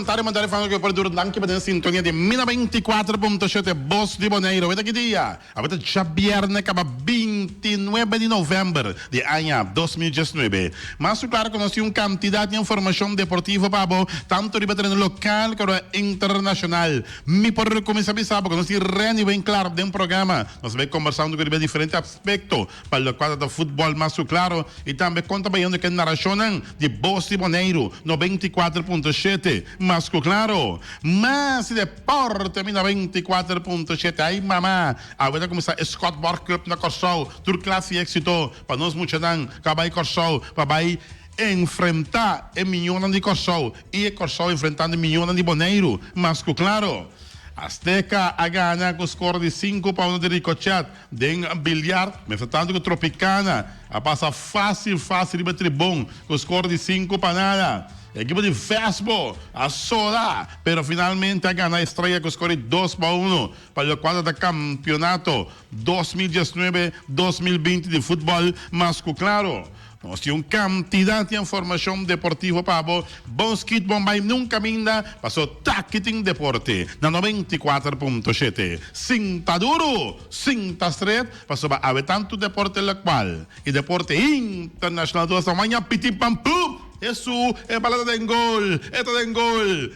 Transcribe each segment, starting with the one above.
Bon tardi, bon tardi fans ku por duro danki pa den sintonia di Mina 24.7 Bos di Boneiru. Awor ta ki dia? Awor ta djabièrnè kaba 29 di novèmber di aña 2019. Mas ku klaro ku nos tin un kantidat di informashon deportivo pa bo, tantu riba tereno lokal komo internashonal. Mi por kuminsá bisa bo ku nos tin Renny Winklaar den programa. Nos ta bai kombersá huntu ku riba diferente aspekto pa lokual ta futbòl mas ku klaro i tambe kon ta bayendo ku e narashonnan di Bos di Boneiru 94.7 mas ku klaro. Mas deporte mi 94.7 ai mama! Awe ta kuminsá e Scott Borg Cup na Kòrsou. Tur klas di éksito pa nos muchanan ku a bai Kòrsou pa bai enfrentá e miñónan di Kòrsou i e Kòrsou enfrentando e miñónan di Boneiru mas ku klaro. Azteca a gana ku skor di 5-1 di Ricochet. Den biliar, mester tantu ku Tropicana a pasa fásil fásil riba Tribon ku skor di 5-0. E ekipo di Vesbo a sola, pero finalmente a gana Estrella ku skor di 2-1 pa lokual ta kampionato 2019, 2020 di futbòl mas ku klaro. Nos tin un kantidat di informashon deportivo pa bo. Bon skit bon bai nunka minda, paso taki tin deporte na 94.7. Sinta duru, sinta stret, pasobra awe tantu deporte lokual i deporte internashonal tur esta maña piti pam pum! Hesu, e bala ta den gol, e ta den gol!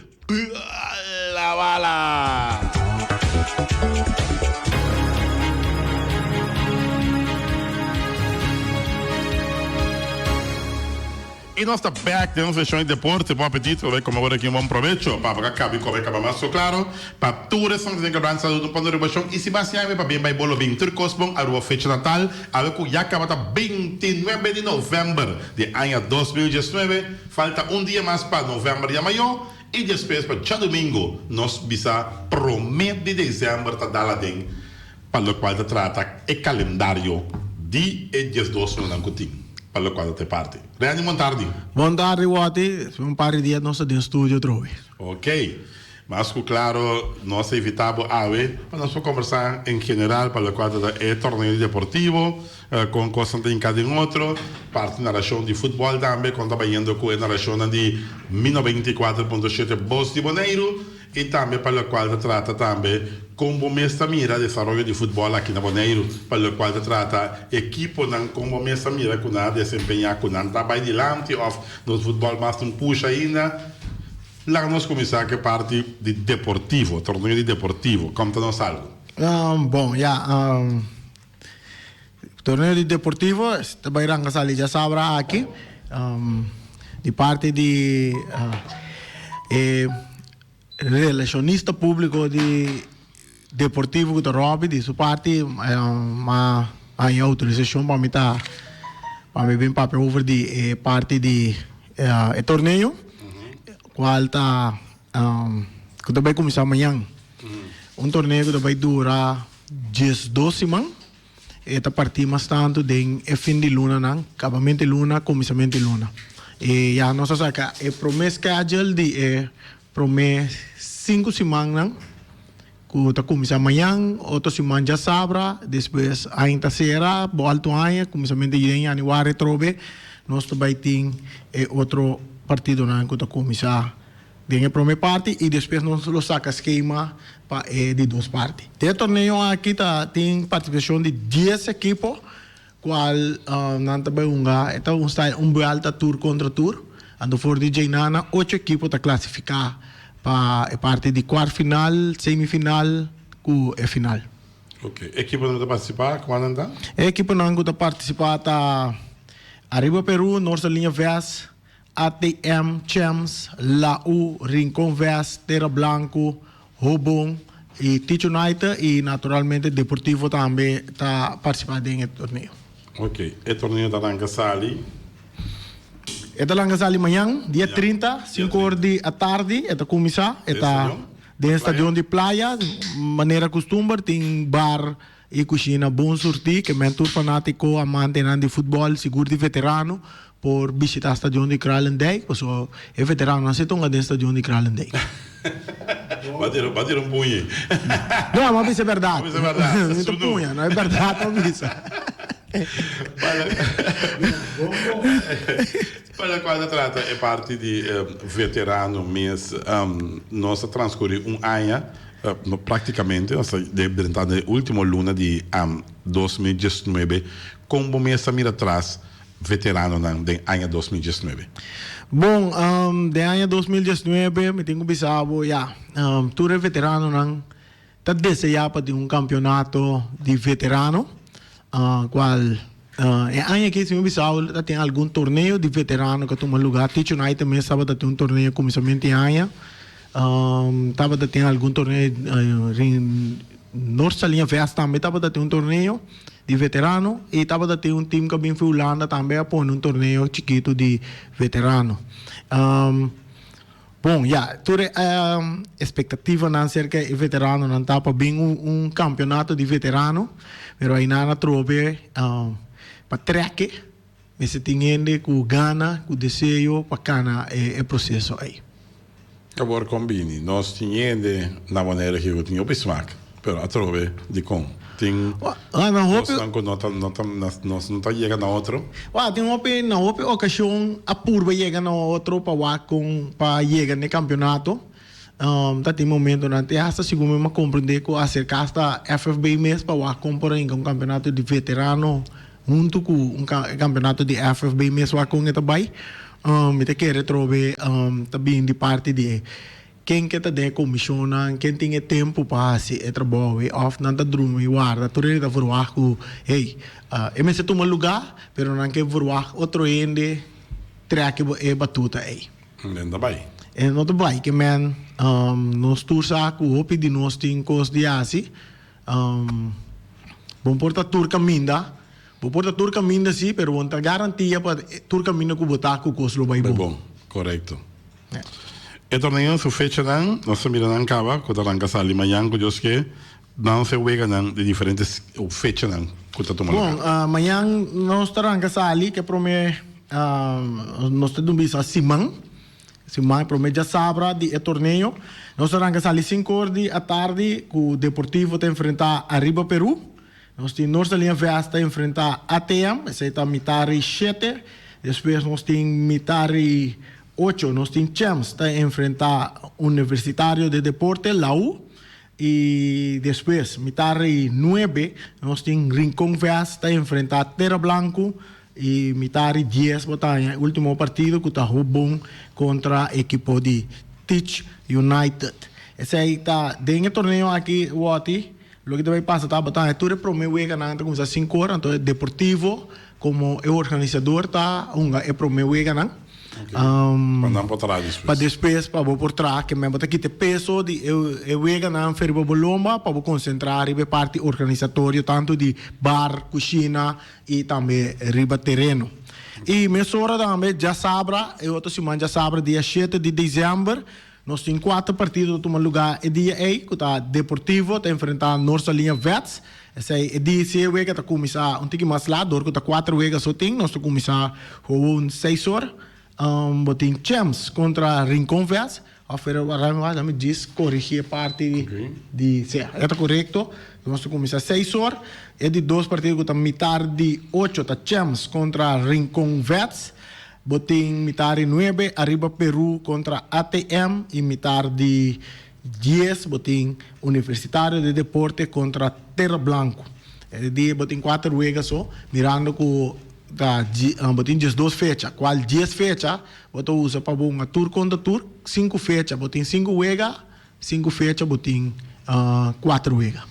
La bala! I nos ta bek den nos seshon di deporte. Bon apetito, bai kome ora aki un bon probecho. Pa bo ka kabi kome kaba mas so klaro. Pa tur esnan ku ta den Gran Saludo un pon di rubashon. I si bo hasi awe pabien bai bolo bin tur kos bon Aruba fecha natal awe ku ya kaba ta 29 di november di aña 2019. Falta un dia mas pa november ya mayó i despues pa djadumingu nos bisa promé di desèmber ta dal aden pa lokual ta trata e kalendario di e 12 lunanan ku tin pa lokual ta te parti. Randy bon tardi. Bon tardi Watty, un par di dia nos ta den studio trobe. Ok. Mas ku klaro nos a invitá bo awe pa nos por kombersá en general pa lokual ta e torneo di deportivo, kon kosnan ta hinká den otro, parti narashon di futbòl tambe, kon ta bayendo ku e narashonnan di mi 94.7 Bos di Boneiru i tambe pa lokual ta trata tambe kon bo mes ta mira desaroyo di futbòl aki na Boneiru, pa lokual ta trata ekiponan kon bo mes ta mira ku nan a desempeñá, ku nan ta bai dilanti òf nos futbòl mas tin pusha ainda. Laga nos kuminsá ku e parti di deportivo, torneo di deportivo. Konta nos algu. Bon, ya. Torneo di deportivo ta bai ranka sali djasabra aki. Di parti di e relashonista públiko di deportivo ku ta Robby, di su parti m'a haña outorisashon pa mi ta pa mi bin papia over di e parti di e torneo. Cual ta cu ta bay cuminsa mañan. Un torneo cu ta bay dura 12 siman. E ta parti mas tanto den e fin di lunanan, cabamento di luna, cuminsamento di luna. Y ya nos a saca e prome schedule di e prome cinco simannan cu ta cuminsa mañan, otro siman djasabra, despues aña ta cera, bo alto aña, cuminsamento di januari atrobe nos ta bay tin e otro partidonan cu ta cuminsa den e prome parti y despues nos lo saca schema pa e di dos parti. Den e torneo aki ta tin participacion di dies ekipo cual nan ta bay hunga, e ta un style un buelta tur contra tur, anto for di djeinana ocho ekipo ta clasifica pa e parti di cuart final, semifinal cu e final. Ok, ekiponan ta participa, cuanan ta? E ekiponan cu ta participa ta Arriba Peru, Norsa Liña Ves, ATM, Champs, La U, Rincon Ves, Terra Blanco, Hobon y Teach United y naturalmente Deportivo tambe ta participa den e torneo. Ok, e torneo ta ranca sali? E ta ranca sali mañan, dia 30, 5 or di atardi e ta cuminsa. E ta den stadion di Playa, manera custumber tin bar y cushina bon surti, ke men tur fanatico, amantenan di futbol, sigur di veterano, por bishita stadion di Kralendijk, pasobra e veteranonan si tonga den stadion di Kralendijk. Bo a tira, bo a tira un puñe. No, mi a bisa e berdad. Bo a bisa e berdad. Mi ta puña, no e berdad mi a bisa. Pa lokual ta trata e parti di veterano mes, nos a transkurí un aña, praktikamente nos ta drentando e último luna di 2019. Kon bo mes ta mira tras veteranonan den aña 2019? Bon, den aña 2019 mi tin ku bisa bo, ya, tur e veteranonan ta deseá pa tin un kampeonato di veterano, kual e aña aki si mi bisa bo ta tin algun torneo di veterano ku a tuma lugá. Teach United mes tabata tin un torneo kuminsamentu di aña, tabata tin algun torneo Noord Saliña Vest tambe tabata tin un torneo di veterano i tabata tin un team ku a bin fi Hulanda tambe a pone un torneo chikitu di veterano. Bon, ya, tur e espektativanan serka e veteranonan ta pa bin un kampeonato di veterano, pero ainan a trobe pa trèk e, mester tin hende ku gana, ku deseo pa kana e proseso ei. Awor kon bini? Nos tin hende na Bonaire ku tin hopi smak, pero atrobe dikon? Tin kosnan ku no ta no ta nos no ta yega na otro? Wak, tin hopi na hopi okashon a purba yega na otro pa wak kon pa yega na e kampionato. Ta tin momentonan te hasta segun mi a komprende ku a aserka hasta FFB mes pa wak kon por a hinka un kampionato di veterano huntu ku un kampionato di FFB mes wak kon e ta bai. Mi ta kere trobe ta bin di parti di e ken ke ta den e komishonnan, ken tin e tempu pa hasi e trabou ei òf nan ta drumi warda tur hende ta verwagt ku hey e mester tuma lugá pero nan ke verwagt otro hende trèk e batuta ei. E no ta bai. E no ta bai ke men nos tur sa ku hopi di nos tin kos di hasi. Bo por ta tur kaminda. Bo por ta tur kaminda si, pero bo no ta garantia pa tur kaminda ku bo ta ku kos lo bai bon. Bai bon, korekto. E torneo su fechanan, nos ta mira nan kaba, ku ta ranka sali mañan ku Dios ke, nan se weganan di diferente fechanan ku ta tuma lugar. Bon, mañan nos ta ranka sali ku e prome, nos ta dun bisa siman, siman e prome djasabra di e torneo. Nos ta ranka sali sinku or di atardi ku Deportivo ta enfrenta Ariba Peru. Nos tin Noord Saliña Vest ta enfrentá ATM, esei ta mitari shete. Despues nos tin mitari ocho, nos tin Champs ta enfrentá Universitario de Deporte, la U. I despues mitari nuebe nos tin Rincon Vest ta enfrentá Tera Blanco i mitari dies bo ta haña e ultimo partido ku ta Hobon kontra ekipo di Teach United. Esei ta den e torneo aki wòti. Loke ta bay pasa tabata tur e prome weganan ta cuminsa cinco ora, anto e Deportivo como e organisador ta hunga e prome weganan. Pa nan por traha despues. Pa despues pa bo por traha, ke men bo ta kita e peso di e weganan fe riba bo lomba pa bo concentra riba e parti organisatorio tanto di bar, cushina y tambe riba tereno. Y mesora tambe djasabra, e otro siman djasabra dia shete di december, Nos tin kuater partido ta tuma lugá e dia ei, ku ta Deportivo ta enfrentá Noord Saliña Vets. Esei e dia si e wega ta kuminsá un tiki mas lat, dor ku ta kuater wega so tin, nos ta kuminsá gewoon seis or. Bo tin Champs kontra Rincon Vets. Òf pero wak mi djis korigí e parti di, sí, e ta korekto. Nos ta kuminsá seis or. E di dos partido ku ta mitar di ocho ta Champs kontra Rincon Vets. Bo tin mitar di nuebe ariba Peru kontra ATM i mitar di dies bo tin Universitario de Deporte kontra Terra Blanco. E dia bo tin kuater wega so, mirando ku ta bo tin diesdos fecha, kual dies fecha bo ta usa pa bo hunga tur kontra tur, sinku fecha bo tin sinku wega, sinku fecha bo tin kuater wega.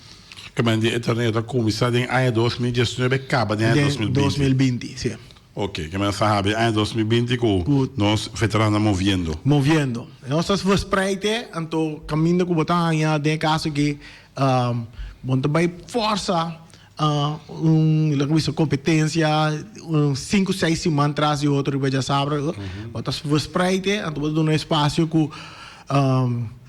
Kementi e torneo ta kuminsá den aña 2019 kaba den aña 2020? 2020, si. Ok, ke men sa habri aña 2020 ku nos veteranonan moviendo. Moviendo. Nos ta verspreid e, anto kaminda ku bo ta haña den e kaso aki bo no ta bai forsa un loke bisa kompetensia un sinku seis siman tras di otro riba djasabra. Bo ta verspreid e, anto bo ta duna espasio ku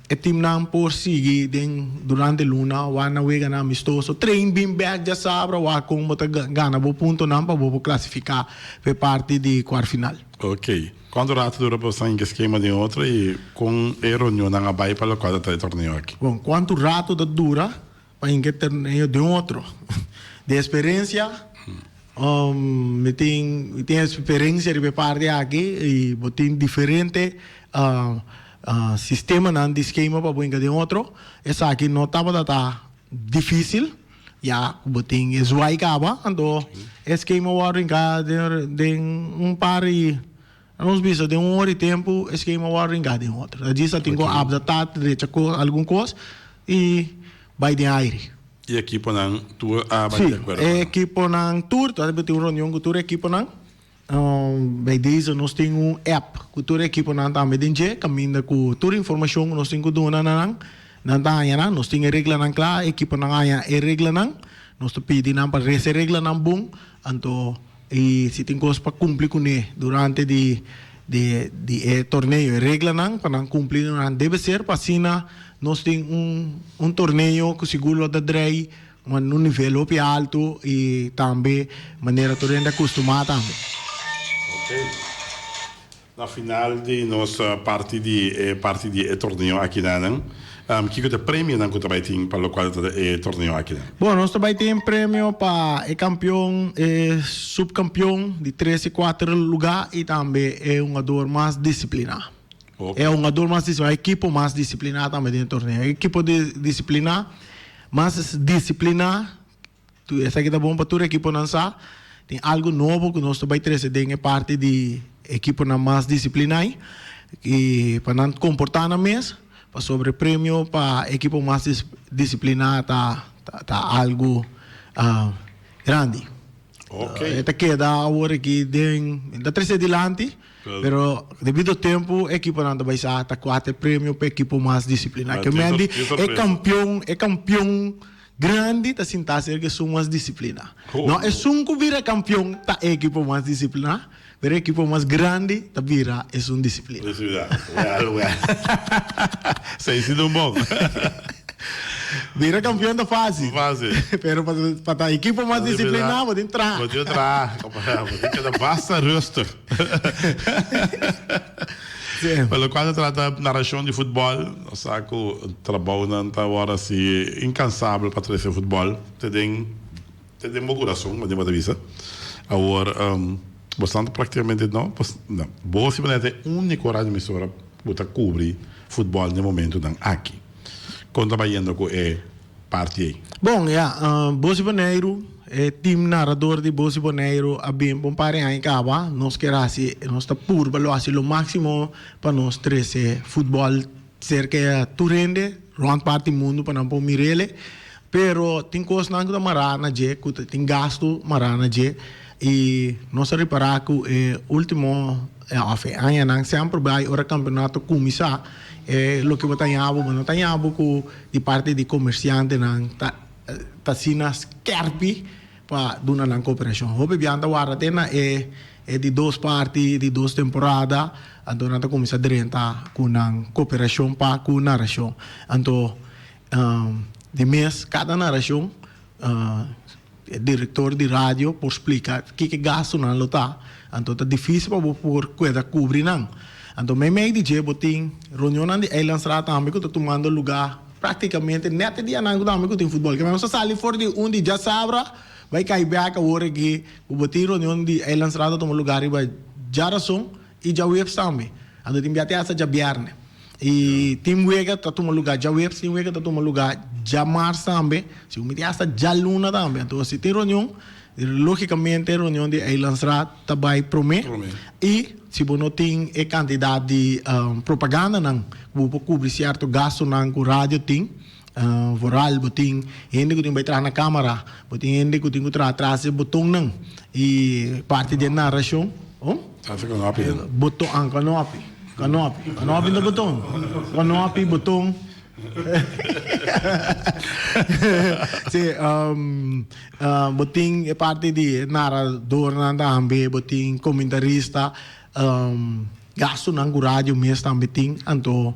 E teamnan por sigui den durante luna wak nan weganan amistoso, train bin bek djasabra wak kon bo ta gana bo puntonan pa bo por klasifiká pa e parti di kuart final. Ok. Kuantu rato dura pa boso hinka skema den otro i kon e reunionnan a bai pa lokual ta trae torneo aki? Bon, kuantu rato ta dura pa hinka e torneo den otro? Di eksperensia. Mi tin mi tin experiencia riba e parti aki y bo tin diferente sistemanan di skema pa bo hinca den otro. Esaki no tabata ta dificil ya cu bo tin e zwaai caba anto e skema worde hinca den un par di nos bisa den un ora di tempo e skema worde hinca den otro. Ta djis a tin cu adapta drecha algun cos y bay den aire. E ekiponan tur a bai di akuerdo? Sí, e ekiponan tur, ta tin un reunion ku tur e ekiponan. Bij deze nos tin un app ku tur e ekiponan tambe den dje, kaminda ku tur informashon ku nos tin ku duna na nan, nan ta haña nan. Nos tin e reglanan kla, e ekiponan haña e reglanan. Nos ta pidi nan pa resa e reglanan bon, anto i si tin kos pa kumpli kuné durante di di di e torneo, e reglanan pa nan kumpli nan debe ser pa asina nos tin un un torneo ku sigur lo ta drei na un nivel hopi alto i tambe manera tur hende a kustumá tambe. Ok. Na final di nos parti di e parti di e torneo akinanan, kiko ta e premionan ku ta bai tin pa lokual ta e torneo akinan? Bon, nos ta bai tin premio pa e kampion, e supkampion di tres i kuater lugá i tambe e hungador mas disipliná. E hungador mas disipliná, e ekipo mas disipliná tambe den e torneo. E ekipo disipliná, mas disipliná. Esaki ta bon pa tur ekiponan sa. Tin algu nobo ku nos ta bai trese den e parti di ekiponan mas disipliná i pa nan komportá nan mes pasobra e premio pa ekipo mas disipliná ta ta algu grandi. E ta keda awor aki den ta trese dilanti pero debido tempu ekiponan ta bai sa ta kua ta e premio pa ekipo mas disipliná. Ke men di e kampion e kampion Grandi ta sinta aserka esun mas disipliná. No esun ku bira kampion ta e ekipo mas disipliná, pero e ekipo mas grandi ta bira esun disipliná. Disipliná. Wèl, wèl. Esei si ta un bon. Bira kampion ta fásil. Fásil. Pero pa ta ekipo mas disipliná bo tin traha. Bo tin traha. Bo tin keda basta rustig. Pa lokual ta trata narashon di futbòl, nos sa ku trabounan ta wòrdu hasi inkansabel pa trese futbòl te den te den bo kurason, manera bo ta bisa. Awor bosnan ta praktikamente no, no, bo si manera ta e úniko radioemisora ku ta kubri futbòl den momentunan aki. Kon ta bayendo ku e parti ei? Bon, ya, Bosi Boneiru, e team narador di Bosi Boneiru a bin pa un par di aña kaba. Nos kier hasi, nos ta purba lo hasi lo máksimo pa nos trese futbòl serka tur hende rònt parti mundu pa nan por mir'el. Pero tin kosnan ku ta mará na dje, ku tin gastu mará na dje. I nos a ripará ku e último òf e añanan semper bai ora kampeonato kuminsá e loke bo ta haña bo, bo no ta haña bo ku di parti di komersiantenan ta ta asina skèrpi pa duna nan koperashon. Hopi biaha ta warda te na e e di dos parti, di dos temporada, anto nan ta kuminsá drenta ku nan koperashon pa ku narashon. Anto di mes kada narashon E direktor di radio por splika kiko e gastunan lo ta, anto ta difísil pa bo por kueda kubri nan. Anto meimei di dje bo tin reunionnan di Eilandsraad tambe ku ta tumando lugá práktikamente nèt e dianan ku tambe ku tin futbòl. Keme nos a sali for di un di djasabra bai kai bèk awor aki ku bo tin reunion di Eilandsraad ta tuma lugá riba djarason i djaweps tambe. Anto tin bia te hasta djabièrnè. I tin wega ta tuma lugá djaweps, tin wega ta tuma lugá djamars tambe, segun mi tin hasta djaluna tambe. Anto si tin reunion, lógikamente reunion di Eilandsraad ta bai promé. I si bo no tin e kantidat di propagandanan ku bo por kubri sierto gastunan ku radio tin, vooral bo tin hende ku tin bai traha na kámara, bo tin hende ku tin ku traha tras di e botonnan i parti di e narashon. Tras di kanopi. Boton, ah kanopi, kanopi, kanopi ta boton, kanopi, boton. Si, bo tin e parti di e naradornan tambe, bo tin komentarista, gastunan ku radio mes tambe tin, anto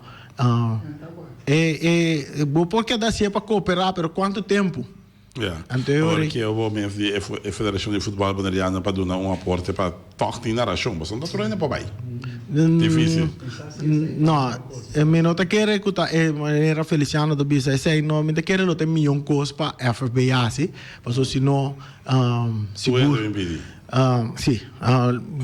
e e bo por keda hasié pa kooperá, pero kuantu tempu? Ja. Anto e Awor ora. ke bo mes di e e Federashon di Futbòl Boneriano pa duna un aporte pa tòg tin narashon, boso no ta truena por bai. Difísil. No, mi no ta kere ku ta e manera Feliciano ta bisa esei no, mi ta kere lo ta e mion kos pa FFB hasi, pasobra si no sigur. Tur hende bin pidi. Si.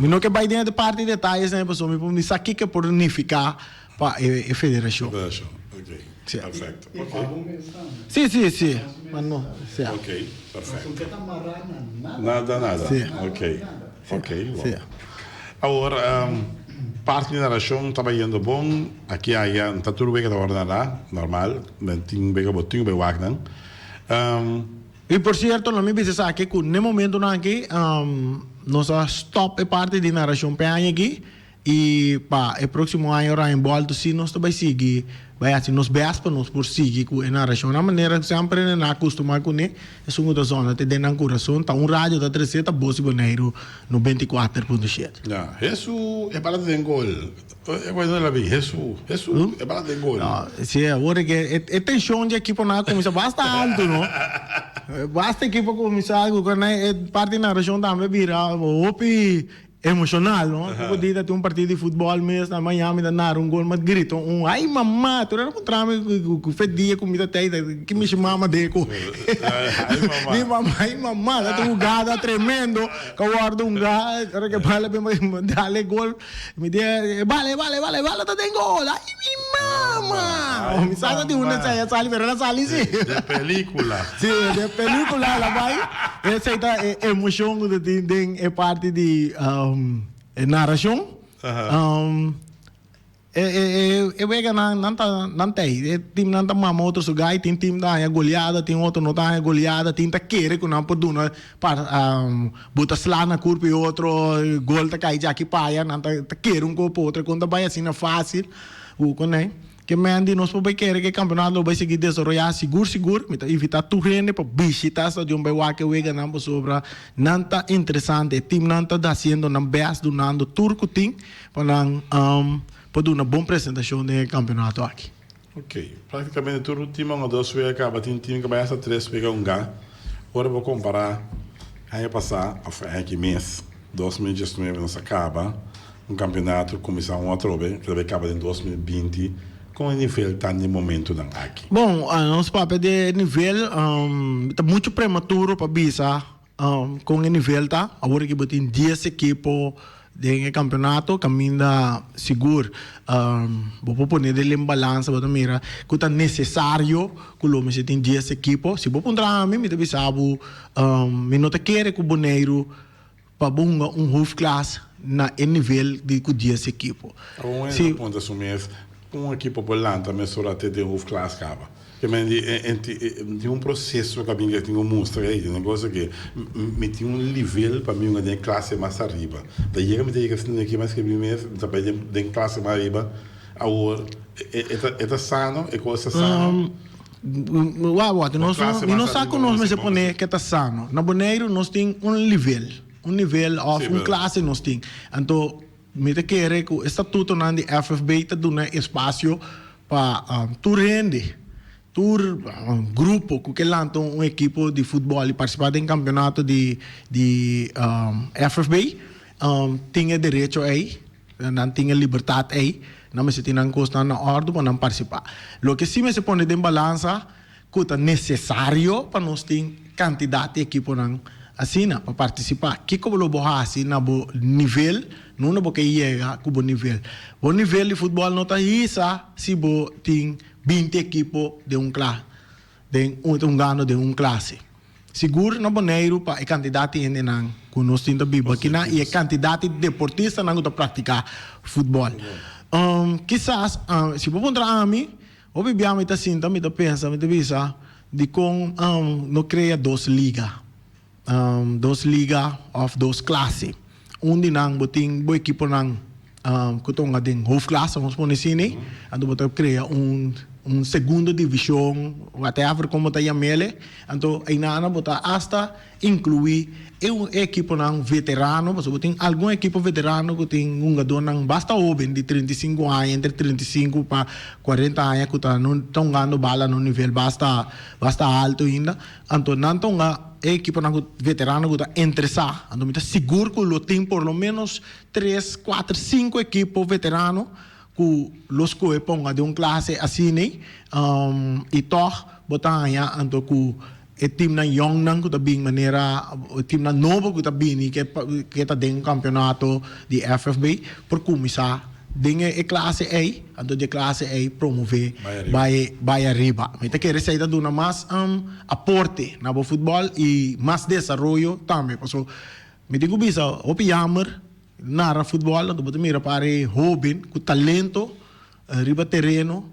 Mi no ke bai den e parti detayes nan pasobra mi por mi sa kiko por nifiká pa e federashon. Federashon, ok. Si. Perfecto, ok. Si, si, si. Ma no, si. Ok, perfecto. Nada, nada. Si. Ok, ok, bon. Si. Awor, parti di narashon ta bayendo bon. Aki aya, no ta tur wega ta wòrdu nará, normal. Men tin wega bo tin ku bai wak nan. I por sierto, lo mi bisa esaki ku n'e momentunan aki nos a stòp e parti di narashon p'e aña aki i pa e próksimo aña ora en bòltu si nos ta bai sigui bai hasi nos bèst pa nos por sigui ku e narashon. Na manera ku semper nan a kustumá kuné, esun ku ta zona te den nan kurason, ta un radio ta tresé ta Bos di Boneiru 94.7. Ya, Hesu e bala ta den gol. E wou no la bi, Hesu, Hesu e bala den gol. No, si, awor e ke e tenshon di ekiponan a kuminsá basta altu, no? Basta ekipo a kuminsá ku e parti narashon tambe a bira hopi Emocional, no? Poko dia ta tin un partido di futbol mes na Miami ta nara un gol mas grita un ay mama tur era puntra mi ku fe dia ku mi ta tei ki mishi mama de ku mi mama ay mama ta tin hugada tremendo ka wordo hunga ora ke bala bin dale gol mi di e bala e bala e bala e bala ta den gol ay mi mama mi sa ta tin un esei a sali pero el a sali si De pelicula. Si, de pelicula el a bai. Esei ta e emocion cu ta tin den e parti di e narracion. E e e e weganan nan ta nan ta ei. E teamnan ta mama otro su gai, tin team ta haña goleada, tin otro no ta haña goleada, tin ta kere cu nan por duna pa bo ta sla na curpa e otro, gol ta cay djaki pa aya, nan ta kere un copa otro, con ta bay asina facil cu con ei. Ke men di nos por bai kere ke kampeonato lo bai sigui desaroyá sigur sigur. Mi ta invitá tur hende pa bishitá stadion bai wak e weganan pasobra nan ta interesante. E timnan ta hasiendo nan bèst dunando tur ku tin pa nan por duna bon presentashon den e kampeonato aki. Ok, praktikamente tur tim a hunga dos wega kaba, tin tim ku bai hasta tres wega hunga. Ora bo kompará aña pasá òf aña aki mes, 2019 nos a kaba. Un campeonato cuminsa un atrobe cu ta bay caba den 2020, con e nivel ta n'e momentonan aki? Bon, nos papia di e nivel, ta mucho prematuro pa bisa con e nivel ta. Awor aki bo tin dies ekipo den e campeonato, caminda sigur bo por pone del en balansa, bo ta mira cu ta necesario cu lo mester tin dies ekipo. Si bo puntra ami, mi ta bisa bo mi no ta kere cu Boneiru Pa bo hunga un hoofdklas na e nivel di ku dies ekipo. Un hende ta puntra su mes, Un ekipo por lanta mesora te den hoofdklas kaba? Ke men di tin un proseso ku a bin ke tin ku mustra ei tin un cosa ke mi tin un nivel pa mi hunga den e klase mas ariba. Ta yega mi ta yega asina aki mas ke mi mes mi ta bai den klase mas ariba. Awor e ta sano? E kos ta sano? Wak wak, nos no, mi no sa ku nos mester pone ke ta sano. Na Boneiru nos tin un nivel, un nivel òf un klase nos tin. Anto mi ta kere ku e statutonan di FFB ta duna espasio pa tur hende, tur grupo ku ke lanta un ekipo di futbòl i partisipá den kampionato di di FFB tin e derecho ei. Nan tin e libertat ei, nan mester tin nan kosnan na òrdu pa nan partisipá. Loke sí mester pone den balansa ku ta nesesario pa nos tin kantidat di ekiponan asina pa partisipá. Kiko lo bo hasi na bo nivel? Nunda bo ke yega ku bo nivel? Bo nivel di futbòl no ta hisa si bo tin 20 ekipo den un klas, den un ta hungando den un klase. Sigur na Boneiru pa e kantidat di hendenan ku nos tin ta biba akinan i e kantidat di deportistanan ku ta praktiká futbòl. Kisas si bo puntra ami, hopi bia mi ta sinta mi ta pensa mi ta bisa dikon no krea dos liga, dos liga òf dos klase. Un di nan bo tin bo ekiponan ku ta hunga den hoofdklasse, nos pone asina, anto bo ta krea un. un segundo divishon, whatever kon bo ta yam'ele, anto einana bo ta asta inkluí e ekiponan veterano, pasobra bo tin algun ekipo veterano ku tin hungadónan basta hóben di 35 aña, entre 35 pa 40 aña ku ta ta hungando bala na un nivel basta basta alto ainda, anto nan ta hunga e ekiponan ku veterano ku ta interesá, anto mi ta sigur ku lo tin por lo ménos tres, kuater, sinku ekipo veterano ku lo skohe ponga den un klase asina i tòg bo ta haña anto ku e timnan yòngnan ku ta bin manera e timnan nobo ku ta bini ke ke ta den kampionato di FFB por kuminsá den e klase ei anto di e klase ei promové bai bai ariba. Mi ta kere esei ta duna mas aporte na bo futbòl i mas desaroyo tambe pasobra mi tin ku bisa hopi yammer Nara futbòl anto bo ta mira pare hóben ku talento riba tereno,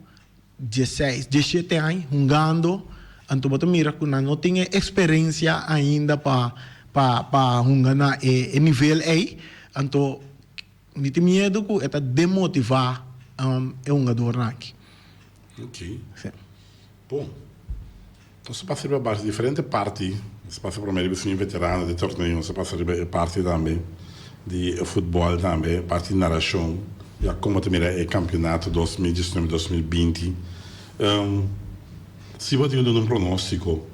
dieseis, dieshete aña hungando, anto bo ta mira ku nan no tin e eksperensia ainda pa pa pa hunga na e nivel ei, anto mi tin miedu ku e ta demotivá e hungadornan aki. Ok. Bon. Nos a pasa riba base diferente parti, nos a pasa prome riba esun veterano di torneo, nos a pasa riba e parti tambe di e futbol tambe, parti di narashon, ya como ta mira e campeonato 2019, 2020. Si bo tin duna un pronostico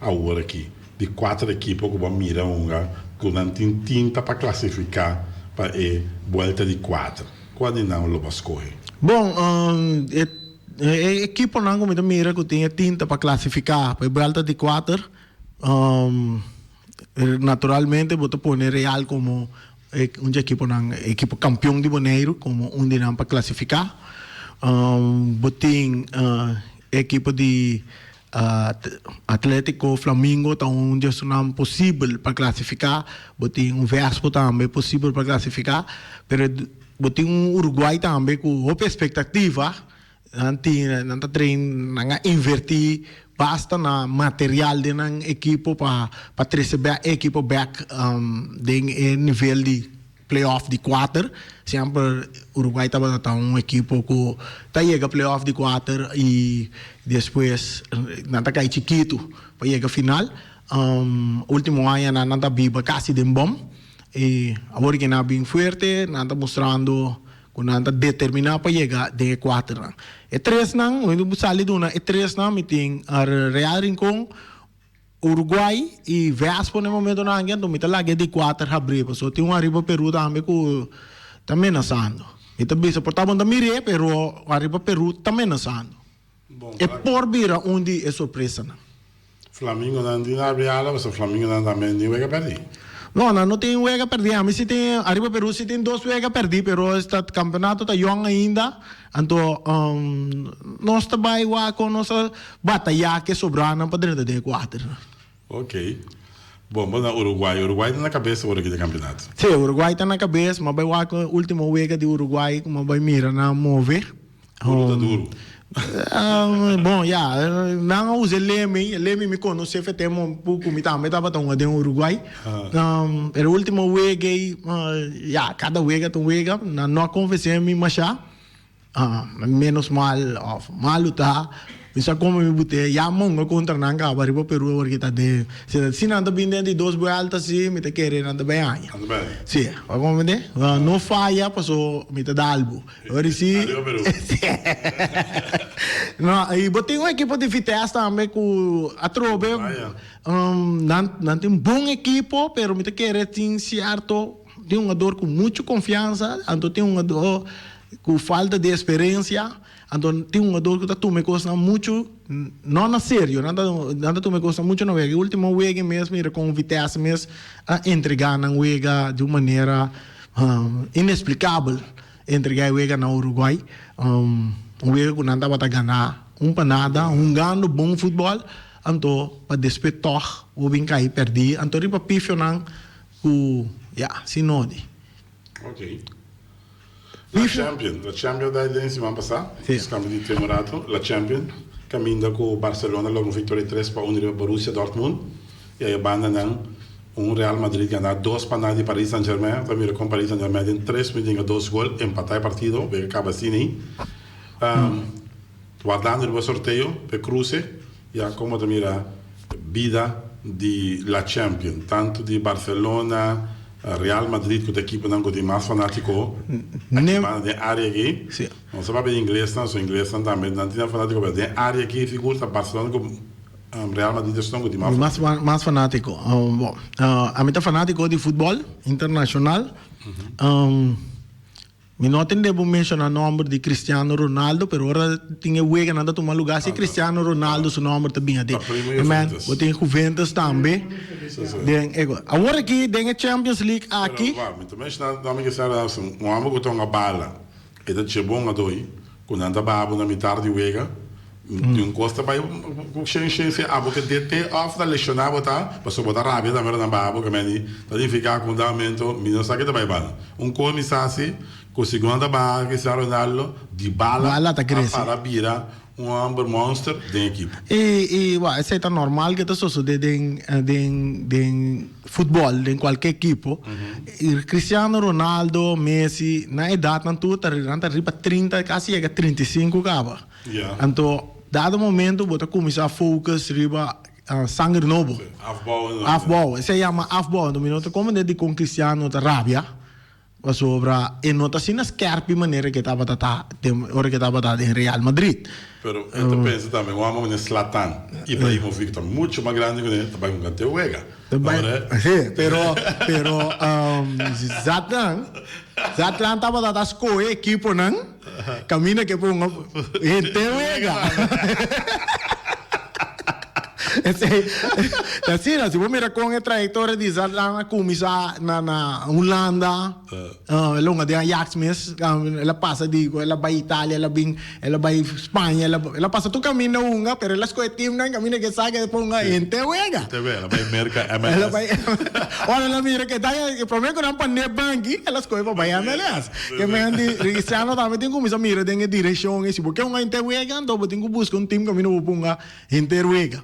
awor aki di cuater ekipo cu bo a mira hunga cu nan tin tinta pa clasifica pa e buelta di cuater, cua di nan lo bo a scoge? Bon, e E ekiponan ku mi ta mira ku tin e tinta pa klasifiká pa e buelta di kuater, naturalmente bo ta pone Real komo un di ekiponan, ekipo kampion di Boneiru komo un di nan pa klasifiká. Bo tin e ekipo di Atletico Flamingo ta un di esunnan posibel pa klasifiká, bo tin un Vespo tambe posibel pa klasifiká, pero Bo tin un Uruguay tambe ku hopi espektativa, nan tin nan ta train nan a invertí basta na material den nan ekipo pa pa trese bek e ekipo bek den e nivel di playoff di kuater. Semper Uruguay tabata ta un ekipo ku ta yega playoff di kuater i despues nan ta kai chikitu pa yega final. Ultimo añanan nan ta biba kasi den bòm. I awor ke nan a bin fuerte, nan ta mustrando ku nan ta determiná pa yega den e kuaternan. E tresnan, mi ta sali duna e tresnan, mi tin Real Rincon, Uruguay i Vespo na e momentonan aki, anto mi ta laga e di kuater habrí, pasobra tin un ariba Peru tambe ku ta menasando. Mi ta bisa por ta bo no ta mir'é, pero ariba Peru ta menasando. E por bira un di e sorpresanan. Flamingonan tin abri ala pasobra flamingonan tambe tin wega perdí. No, nan no tin wega perdí. Ami si tin, ariba Peru si tin dos wega perdí, pero esta campeonato ta yong ainda. Anto nos ta bai wak kon nos a batayá ke sobranan pa drenta den e kuaternan. Ok. Bon, bo na Uruguay. Uruguay ta na kabes awor aki den campeonato. Sí, Uruguay ta na kabes. Mi a bai wak e ultimo wega di Uruguay ku mi a bai mira nan move. Duru ta duru. Bon, ya, nan a usa e Lemi, e Lemi mi konosé fe tempo ku mi tambe tabata hunga den Uruguay. Pero ultimo wega ei, ya, kada wega ta un wega, nan no a konvensé mi mashá. Menos mal òf malu ta, mi sa komo mi but'é, ya monga kontra nan kaba riba Peru awor ki ta den. Si nan ta bin den di dos buelta si, mi ta kere nan ta bay haña. Si, bo a komprendé? No faya paso mi ta dal bo. Ora si. Arriba Peru. No, y bo tin un ekipo di Vitesse tambe cu atrobe nan nan tin bon ekipo pero mi ta kere tin cierto tin hungador cu mucho confiansa anto tin hungador cu falta di experiencia anto tin hungador cu ta tuma e cosnan mucho no na serio nan ta nan ta tuma e cosnan mucho na wega e ultimo wega mes mira con Vitesse mes a entrega nan wega di un manera inexplicabel. Entregá e wega na Uruguay, un wega ku nan tabata ganá un pa nada, hungando bon futbòl, anto pa despues tòg bo bin kai pèrdí, anto riba pifionan ku ya, sin nodi. Ok. La Champion, La Champion dai den siman pasá, nos kambia di tema un rato, La Champion kaminda ku Barcelona logra un viktoria 3-1 riba Borussia Dortmund i ayo banda nan Un Real Madrid gana dos pa nada di Paris Saint Germain. Ta mira kon Paris Saint Germain den tres minuut yega dos gol, empatá e partido, wega kaba asina ei. Wardando riba sorteo p'e cruce ya como ta mira bida di La Champion tanto di Barcelona, Real Madrid cu ta ekiponan cu tin mas fanatico aki banda den area aki. Nos ta papia di inglesnan, so inglesnan tambe nan tin nan fanatico pero den area aki sigur ta Barcelona cu Real Madrid esnan cu tin mas fanatico. Mas fanatico. Bon, ami ta fanatico di futbol internacional. Mi no a tende bo menciona nomber di Cristiano Ronaldo, pero ora tin e weganan ta tuma lugar si Cristiano Ronaldo su nomber ta bin aden. Amen. Bo tin Juventus tambe. Den e Awor aki den e Champions League aki. Pero wak, mi ta menciona nomber di Cristiano Ronaldo, un homber cu ta hunga bala, e ta dje bon adoy, cu nan ta baha bo na mitar di wega, Di un cos ta bay cu shen shen si abo ke DT of ta lesiona bo ta pasobra bo ta rabia tambe ora nan baha bo ke meni ta nifica cu un momento mi no sa ke ta bay bal. Un cos mi sa si cu segun nan ta baha Cristiano Ronaldo Dybala Bala ta a crece. para bira un homber monster den ekipo. Y y bueno esey ta normal ke ta sosode den den den futbol den cualke ekipo. Y Cristiano Ronaldo, Messi nan edadnan tur ta nan ta riba 30 casi yega 35 caba. Anto dado momento bo ta cuminsa focus riba sanger nobo. Afbouw. Esey yama afbouw. Anto mi no ta comprende dicon Cristiano ta rabia pasobra e no ta asina skerpi manera ke tabata ta den ora ke tabata den Real Madrid. Pero e ta pensa tambe un amo manera Zlatan Ibrahimovic ta mucho mas grandi ku ne ta bai hunga te wega. Si, pero pero Zlatan Zlatan tabata ta scohe ekiponan. Camina ke ponga henter wega. Esey ta asina, si bo mira con e trayectoria di Zlatan a cuminsa na na Hulanda, el a hunga den Ajax mes, el a pasa di el a bay Italia, el a bin, el a bay Spaña, el a pasa tur caminda hunga, pero el a scoge teamnan caminda ke sa ke ponga henter wega. Henter wega, el a bay Merca, MLS. El a bay, ora el a mira ke ta prome cu nan pone banki, el a scoge pa bay MLS. Ke men di Cristiano tambe tin kuminsá mira den e direkshon ei. Si bo ke hunga henter wega, anto bo tin ku buska un tim kaminda bo por hunga henter wega.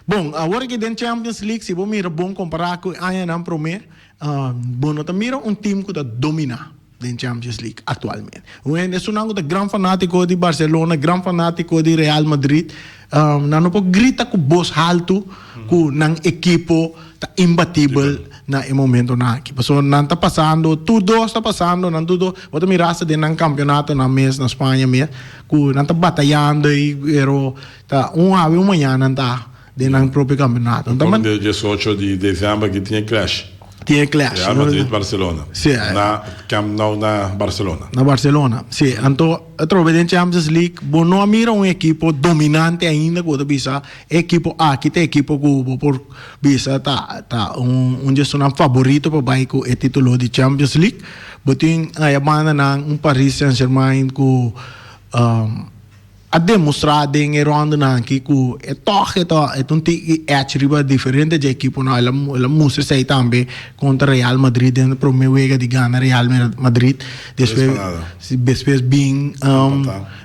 Bon, awor aki den Champions League, si bo mira bon kompará ku e añanan promé, bo no ta mira un tim ku ta dominá den Champions League aktualmente. Un hende esunnan ku ta gran fanátiko di Barcelona, gran fanátiko di Real Madrid, nan no por grita ku bos haltu ku nan ekipo ta imbatibel na e momentonan aki. Pasobra nan ta pasando, tur dos ta pasando, nan tur dos, bo ta mira hasta den nan campeonatonan mes na Spaña mes, cu nan ta batayando ey, pero ta un awe un mañana nan ta den nan propio campeonato. Nan ta Di diesocho di december aki tin e clash. Tin e clash. Real Madrid-Barcelona. Si. Na Camp Nou na Barcelona. Na Barcelona, si. Anto atrobe den Champions League bo no a mira un ekipo dominante ainda cu bo ta bisa E ekipo aki ta e ekipo ku bo por bisa ta ta un un di esunnan faborito pa bai ku e titulo di Champions League. Bo tin aya bandanan un Paris Saint Germain ku a demostrá den e rondanan aki ku e tòg e ta e ta un tiki edge riba diferente dje ekiponan. El a el a mustra esei tambe kontra Real Madrid den e promé wega di gana Real Madrid. Despues despues bin.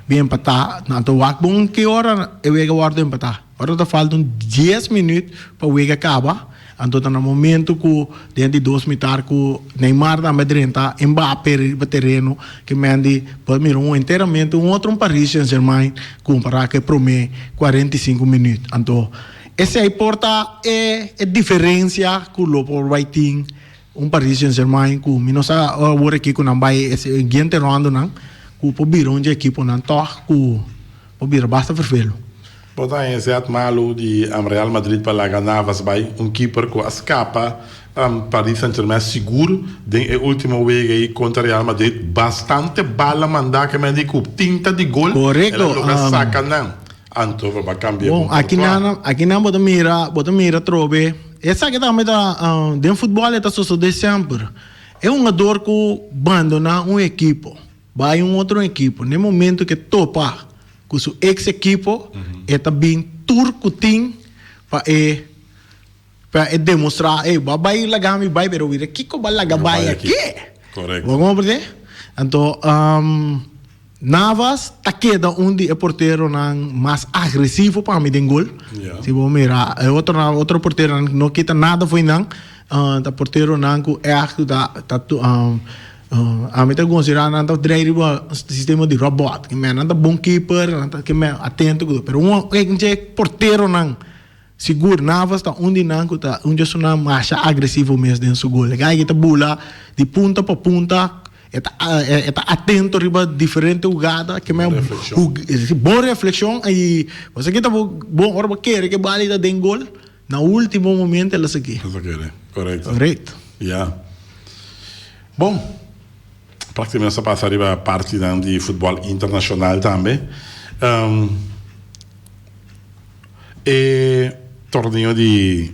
Bin empatá. Nan ta wak bon ki ora e wega wòrdu empatá. Ora ta falta un dies minüt pa wega kaba, anto ta na momento ku den di dos mitar ku Neymar tambe a drenta Mbappé riba tereno ke Mendy por mira un enteramente un otro Paris Saint Germain kompará ku e promé 45 minüt. Anto esei por ta e diferensia ku lo por bai tin Un Paris Saint Germain ku mi no sa awor aki ku nan bai e siguiente rondonan ku por bira un dje ekiponan tòg ku por bira basta fervelo. Bo ta haña zet malu di Real Madrid pa laga Navas bai, un keeper ku a skapa Paris Saint Germain sigur den e ultimo wega ei kontra Real Madrid. Bastante bala mandá ke men di ku tinta di gol el a logra saka nan. Anto bo ba kambia Bon, ku aki Courtois. nan, aki nan bo ta mira, bo ta mira atrobe. Esaki tambe ta, den futbòl e ta sosodé semper. E hungador ku bandoná un ekipo, bai un otro ekipo, na e momento ku e topa ku su eks ekipo, e ta bin tur ku tin pa e pa e demostrá, ey, bo a bai laga mi bai, pero wira kiko bo a laga bai aki? Korekto. Bo komprendé? Anto, Navas ta keda un di e porteronan mas agresivo pa mi den gol. Si bo mira e otronan, otro porteronan no kita nada fo'i nan. Ta porteronan ku ègt ta ta. Ami ta considera nan ta drei riba sistema di robot. Ke men nan ta bon keeper, nan ta ke men atento ku pero un dje porteronan sigur Navas ta un di nan ku ta un dje esunnan masha agresivo mes den su gol. E guy ki ta bula di punta pa punta e ta e ta atento riba diferente hugada ke men bon reflexion i bo sa ki ta bon ora bo kere ke bali ta den gol. Na ultimo momento el a saki. El a kere, korekto. Korekto. Ya. Bon, praktikamente nos a pasa riba partinan di futbòl internashonal tambe. E torneo di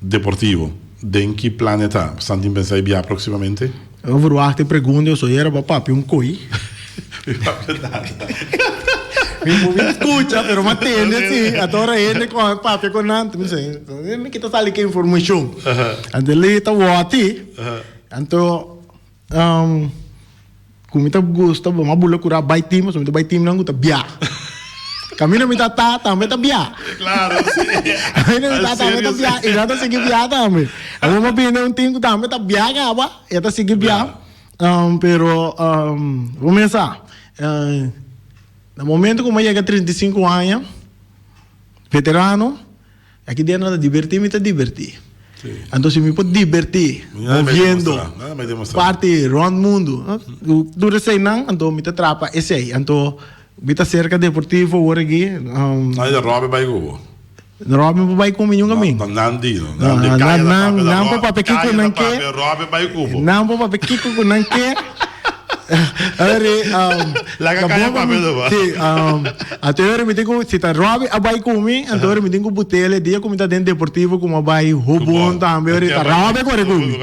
Deportivo, den ki plan e ta? Bo tin pensa e bia próksimamente? Bo verwacht e pregunta, yo soy era pa papia un koi. Mi papia nada. Mi por bin scucha, pero m'a tende si. Anto ora hende con papia con nan, mi si, mi kita sali ke informacion. Anto li ta woti. Anto, Ku mi ta gusta bo m'a bula kura bai team pasobra mi ta bai teamnan ku ta bia. Kaminda mi ta ta tambe ta bia. Klaro, si. Kaminda mi ta tambe ta bia i nan ta sigui bia tambe. Awor m'a bini un team ku tambe ta bia kaba i a ta sigui bia. Pero bo mesa na momento ku mi a yega 35 aña veterano. Aki den nan ta dibertí, mi ta dibertí. Anto si mi por dibertí moviendo parti rond mundu, tur eseinan, anto mi ta trapa esei. Anto mi ta serka Deportivo awor aki. Nan di Robin bai ku bo? Robin por bai ku mi nunka mi. No, nan di no. Nan di kaya ta papia Nan por papia kiko nan ke. Robin bai ku bo. Nan por papia kiko ku nan ke. Laga kaya papia do ba. Sí, anto ora mi tin ku, si ta Robbie a bai ku mi, anto ora mi tin ku butele dia ku mi ta den Deportivo ku mi a bai Hobon tambe, ora ta Robbie a kore ku mi.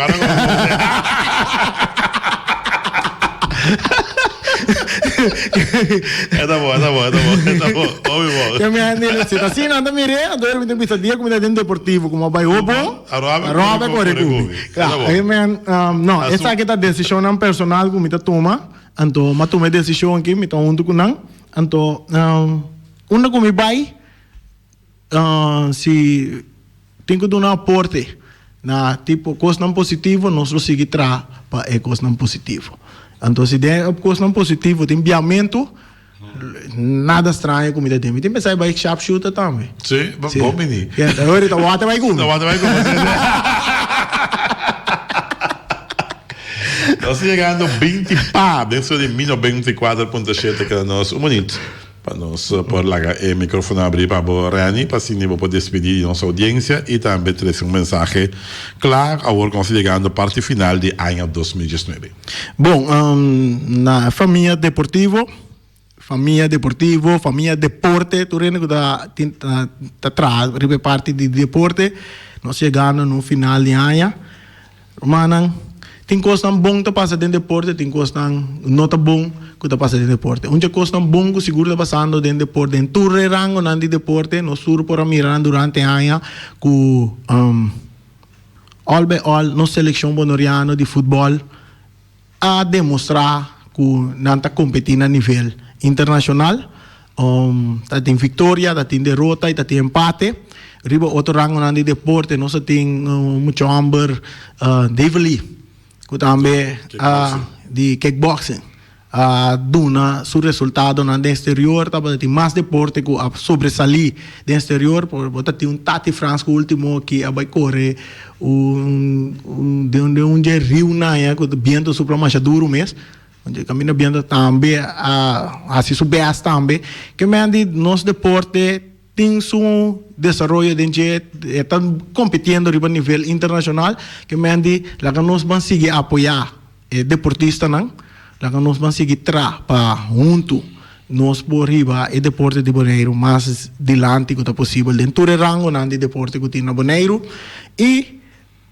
E ta bon, e ta bon, e ta bon, e ta bon, hopi bon. Ke mi a hende, si ta asina nan ta mir'é, anto ora mi tin bisa dia ku mi ta den Deportivo ku mi a bai Hobon, Robbie a kore ku mi. Kla, e men, no, esaki ta desishonnan personal ku mi ta tuma, anto mi a tuma e desishon aki, mi ta huntu ku nan, anto unda ku mi bai, si tin ku duna aporte na tipo kosnan positivo, nos lo sigui traha pa e kosnan positivo. Anto si den e kosnan positivo tin biamentu, Nada straño cu mi ta den. Mi tin pensa bai sharpshooter tambe. Sí, bo bini. Ahorita wate bai cu mi. Wate bai cu mi. Nos ta yegando 20 pa den su di 94.7 keda nos un minuut pa nos por laga e microfono abri pa bo Renny pa asina bo por despedi di nos audiencia y tambe trece un mensahe kla awor cu nos ta yegando parti final di aña 2019. Bon, na e famia deportivo, famia deportivo, famia deporte, tur hende ku ta tin ta traha riba e parti di deporte, nos yegando na un final di aña. Rumannan, tin kosnan bon ta pasa den deporte, tin kosnan no ta bon ku ta pasa den deporte. Un dje kosnan bon ku sigur ta pasando den deporte, den tur e rangonan di deporte, nos tur por a mira nan durante aña ku. All by all nos seleccion Bonoriano di futbol a demostra cu nan ta competi na nivel internacional. Ta tin victoria, ta tin derota y ta tin empate. Riba otro rangonan di deporte nos a tin mucha homber Davely cu tambe a di kickboxing. A duna su resultadonan den exterior, tabata tin mas deporte cu a sobresalí den exterior, por bo ta tin un Tati Frans cu ultimo aki a bay core un den un dje riu naya cu biento supla masha duro mes, dje caminda biento tambe a haci su best tambe, ke men di nos deporte tin su desaroyo den dje, e ta compitiendo riba nivel internacional, ke men di laga nos ban sigui apoya. E deportistanan, laga nos ban sigui tra pa huntu nos por hiba e deporte di Boneiru mas dilanti ku ta posibel den tur e rangonan di deporte ku tin na Boneiru. I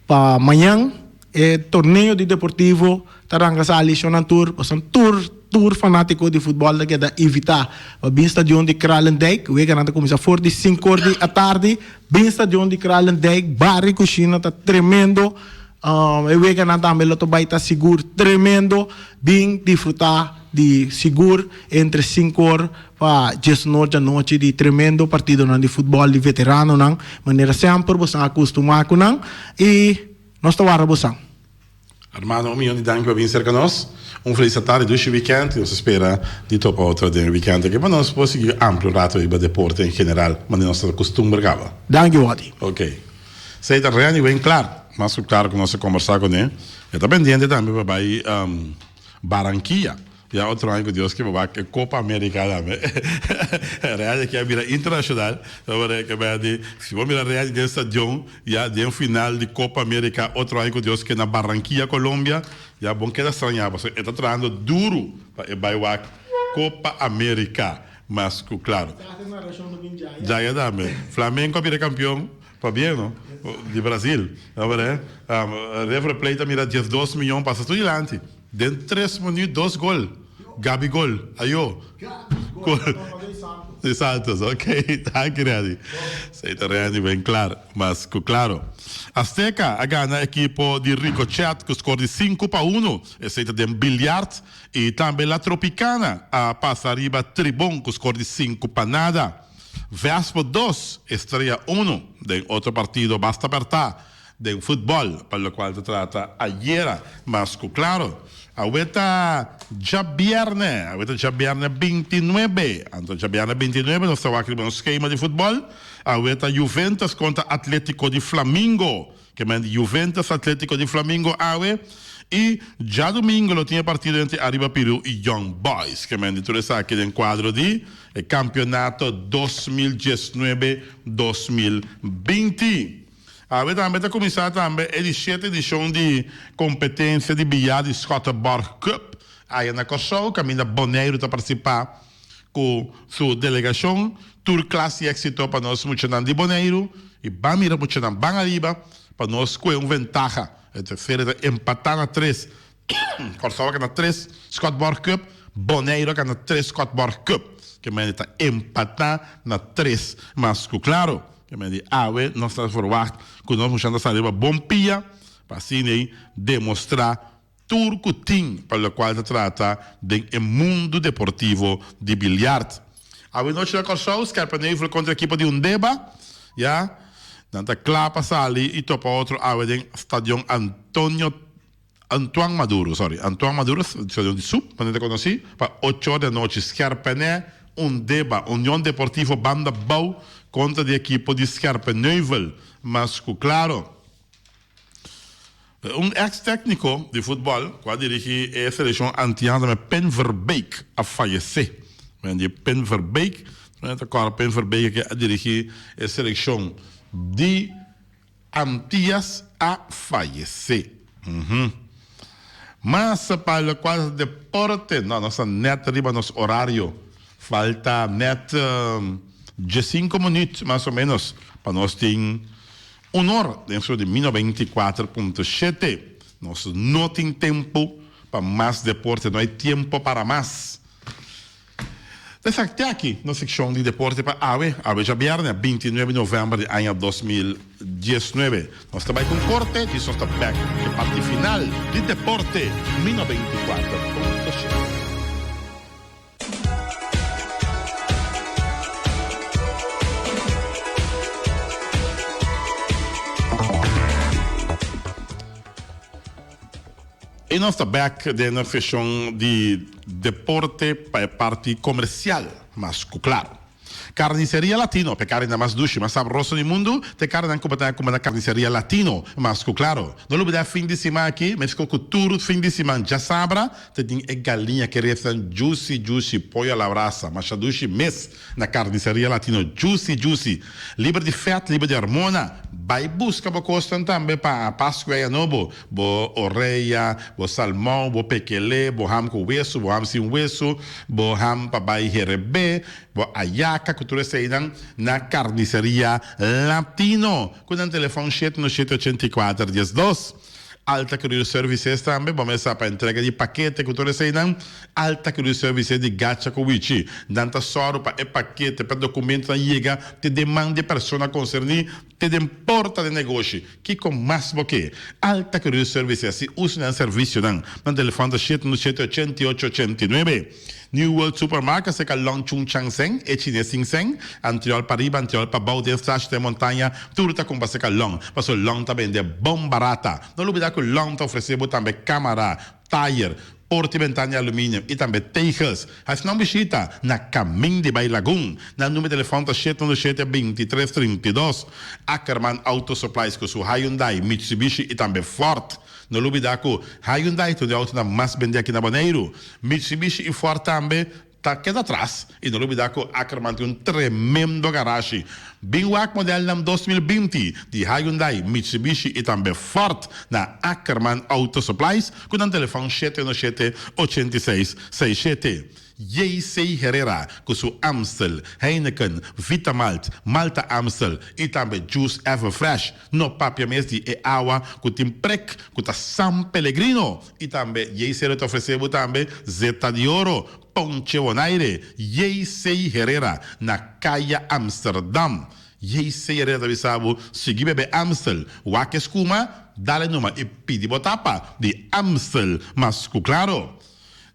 pa mañan e torneo di deportivo ta ranka sali shonnan tur, pasobra tur tur fanátiko di futbòl ta keda invitá pa bin stadion di Kralendijk. Weganan ta kuminsá for di sinkor di atardi. Bin stadion di Kralendijk, bari kushina ta tremendo. E weganan tambe lo ta bai ta sigur tremendo. Bin disfruta di sigur entre sinkor pa diesnor djanochi di tremendo partidonan di futbol di veteranonan manera semper bosan a kustumá ku nan i nos ta warda bosan. Armando, un miyon di danki pa bin serka nos. Un felis atardi, dushi weekend y nos ta spera di topa otro den e weekend aki pa nos por sigui amplio rato riba deporte en general, manera nos ta costumber caba. Danki, Watty. Ok. Esey ta Renny Winklaar. Mas cu claro cu nos a combersa cune. E ta pendiente tambe pa bay Barranquilla. Ya otro aña cu Dios ke pa wak e Copa America tambe. Real aki a bira internacional. Si bo mira Real den stadion ya den final di Copa America otro aña cu Dios ke na Barranquilla Colombia ya bon keda straña pasobra e ta trahando duro pa e bay wak Copa America mas cu claro. Djaya tambe. Flamengo a bira campeon Pabien no di Brasil. River Plate a mira 12 miyon pasa tur dilanti. Den tres minuut dos gol. Gabigol ayo. Gol di Santos ok danki Randy. Esey ta Randy ben klar mas ku klaro. Azteca a gana ekipo di Ricochet ku skor di 5-1. Esey ta den biljart. I tambe La Tropicana a pasa riba Tribon ku skor di 5-0. Vespo dos, Estrella uno den otro partido basta apertá den futbòl pa lokual ta trata ayera mas ku klaro. Awe ta djabièrnè, awe ta djabièrnè bintinuebe, anto djabièrnè bintinuebe nos ta wak riba nos skema di futbòl, awe ta Juventus kontra Atletico di Flamingo. Ke men di Juventus Atletico di Flamingo awe y djadumingo lo tin e partido entre Arriba Peru y Young Boys. Ke men di tur esaki den cuadro di e campeonato 2019 2020. Awe tambe ta cuminsa tambe e di shete edicion di competencia di billar di Schottenborg Cup aya na Corsou caminda Boneiru ta participa ku su delegashon. Tur klas di éksito pa nos muchanan di Boneiru i ban mira muchanan ban ariba pa nos kue un ventaha. E tercera ta empatá na tres. Kòrsou a gana tres Schotborg Cup, Boneiru a gana tres Schotborg Cup. Ke mende ta empatá na tres mas ku klaro. Ke mende awe nos ta verwagt ku nos muchanan ta sali riba bon pia pa asina ei demostrá Tur ku tin pa lokual ta trata den e mundu deportivo di biljart. Awe nochi na Kòrsou, Scherpenheuvel kontra ekipo di Undeba. Ya, nan ta kla pa sali i topa otro awe den Stadion Antonio Antoine Maduro, sorry, Antoine Maduro, stadion di Sup, manera ta konosí, pa ocho or di anochi. Scherpenè, Undeba, Union Deportivo Banda Bou kontra di ekipo di Scherpenheuvel. Mas ku klaro. Un ex tecnico di futbol cu a dirigi e seleccion Antiano tambe Pim Verbeek a fayece. Men di Pim Verbeek, men ta corda Pim Verbeek ke a dirigi e seleccion di Antias a fayece. Mas pa locual ta deporte, no, nos ta net riba nos horario. Falta net diescinco minuut mas o menos pa nos tin Honor den su di 1094.7. Nos no tin tempu pa mas deporte, no hay tiempo para mas. Esaki te aki nos seccion di deporte pa awe, awe djabierne 29 di november di aña 2019. Nos ta bai cu un corte, djis nos ta bek e parti final di deporte 1094.7. I nos ta bek den nos seshon di deporte pa e parti komersial mas ku klaro. Carniceria Latino, p'e carninan mas dushi, mas sabroso di mundu, t'e carninan cu bo ta cumpra na Carniceria Latino, mas cu claro. No lubida fin di siman aki, mesco cu tur fin di siman djasabra, Ta tin e galiña ke restan juicy juicy, pollo a la brasa, masha dushi mes na Carniceria Latino, juicy juicy, liber di fèt, liber di hormona. Bai buska bo kosnan tambe pa Pascua y Anobo, bo oreya, bo salmon, bo pekele, bo ham ku wesu, bo ham sin wesu, bo ham pa bai herebé, bo ayaka ku tur eseinan na Carniceria Latino ku nan telefòn shete no shete 84 12. Alta Courier Services tambe bo mester sa pa entrega di pakete ku tur eseinan. Alta Courier Services di Gacha ku Wichi. Nan ta sòru pa e pakete, pa e dokumentonan yega te den man di e persona konserní, te den porta di negoshi. Kiko mas bo ke? Alta Courier Services si usa nan servisionan. Nan telefòn ta 717 88 89. New World Supermarket serka Long Chung Chang Seng, e chines sin seng, Antriol pariba, Antriol pabou, den Straatje den Montaña, tur ta kumpra serka Long, pasobra Long ta bende bon barata. No lubida ku Long ta ofresé bo tambe kamara, tayer, porta i bentana di aluminium i tambe tegels. Hasi nan bishita na Kamin di Bai Lagun. Nan number di telefòn ta 717 23 32. Ackerman Auto Supplies ku su Hyundai, Mitsubishi i tambe Ford. No lubida ku Hyundai ta un di outonan mas bendí aki na Boneiru. Mitsubishi i Ford tambe ta keda atras. I no lubida ku Ackerman tin un tremendo garashi. Bin wak modelnan 2020 di Hyundai, Mitsubishi i tambe Ford na Ackerman Auto Supplies ku nan telefòn 717 86 67. JC Herrera ku su Amstel, Heineken, Vitamalt, Malta Amstel i tambe Juice Everfresh. No papia mes di e awa ku tin prek ku ta San Pellegrino. I tambe JC lo ta ofresé bo tambe Zeta di Oro, Ponche Bonaire, JC Herrera na Kaya Amsterdam. JC Herrera ta bisa bo sigui bebe Amstel, wak e skuma, dale numa i pidi bo tapa di Amstel mas ku klaro.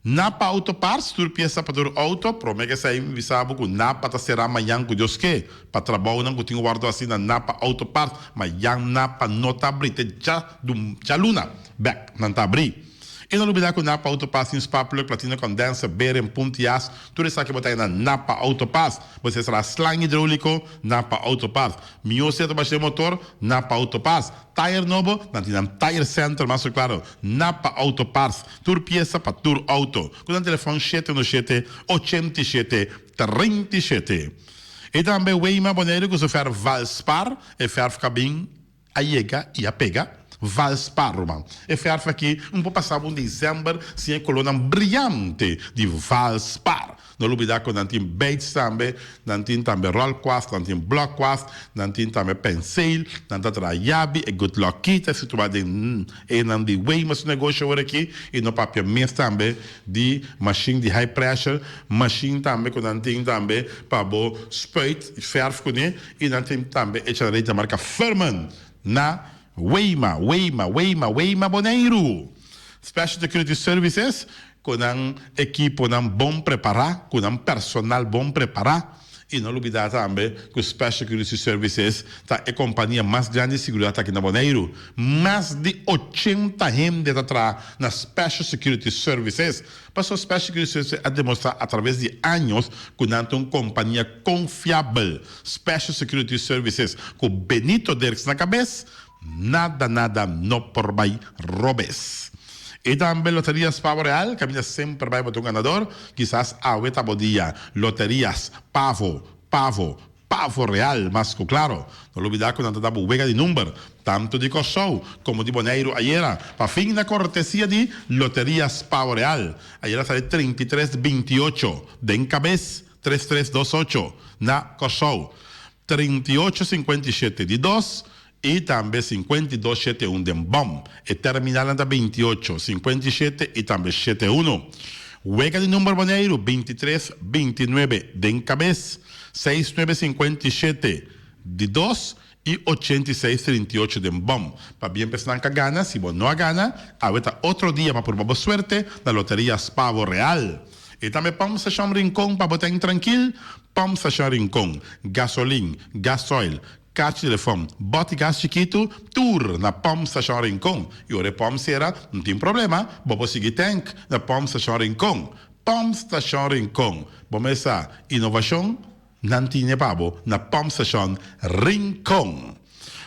Napa Auto Parts, tur piesa pa tur auto, prome ke esei mi bisa bo ku Napa ta será mañan ku Dios ke, pa trabounan ku tin wòrdu hasi na Napa Auto Parts, mañan Napa no ta abrí te djaluna bèk nan ta abrí. I no lubidá ku Napa Auto Parts tin spark plug, platina condenser, beren, punt yas, tur esaki bo ta haña na Napa Auto Parts. Bo ta será slang hidróliko, Napa Auto Parts. Mihó seta pa hasi motor, Napa Auto Parts. Tayer nobo, nan tin nan Tire Center mas ku klaro, Napa Auto Parts, tur piesa pa tur auto. Ku nan telefòn 717 87 37. I tambe Weima Boneiru ku su fèrf Valspar, e fèrf ku a bin a yega i a pega. Valspar, ruman. E fèrf aki un por pasa bo un desèmber sin e kolónan briante di Valspar. No lubida ku nan tin beits tambe, nan tin tambe rolkwast, nan tin blokkwast, nan tin tambe penseel, nan ta traha yabi, e good luck key ta situá den e nan di Weymouth su negoshi awor aki, i no papia mes tambe di mashin di high pressure, mashin tambe ku nan tin tambe pa bo spuit verf kuné, i nan tin tambe e generator marka Firman na Weima, Weima, Weima, Weima Boneiru. Special Security Services Ku nan ekiponan bon prepará, ku nan personal bon prepará. I no lubidá tambe ku Special Security Services ta e kompania mas grandi di siguridat aki na Boneiru. Mas di ochenta hende ta traha na Special Security Services. Pasobra Special Security Services a demostrá atraves di años ku nan ta un kompania konfiabel. Special Security Services ku Benito Dirks na kabes Nada nada no por bai robes. I tambe Loterias Pavo Real kaminda semper bai bo ta un ganador, kisas awe ta bo dia. Loterias Pavo, Pavo, Pavo Real mas ku klaro. No lubida ku nan ta da bo wega di number, tantu di Kòrsou komo di Boneiru ayera, pa fin na kortesia di Loterias Pavo Real. Ayera sali 33 28 den kabes, tres tres dos ocho na Kòrsou. 38 57 di dos i tambe 52 shete un den bòm. E terminalnan ta 28, 57 i tambe shete unu. Wega di number Boneiru 23, 29 den kabes, 6 nuebe 57 di dos i 86 38 den bòm. Pabien pa esnan ka gana, si bo no a gana, awe ta otro dia pa purba bo suerte na Loteria Spavo Real. I tambe Pòm Sashon Rincon pa bo ten trankil, Pòm Sashon Rincon, gasolin, gasoil, karchi telefòn, bòt di gas chikitu, tur na Pòm Sashon Rincon. I ora e pòm sera, no tin problema, bo por sigui tènk na Pòm Sashon Rincon. Pòm Sashon Rincon, bo mes sa, inovashon Nan tine pa bo na Pump Station Rincon.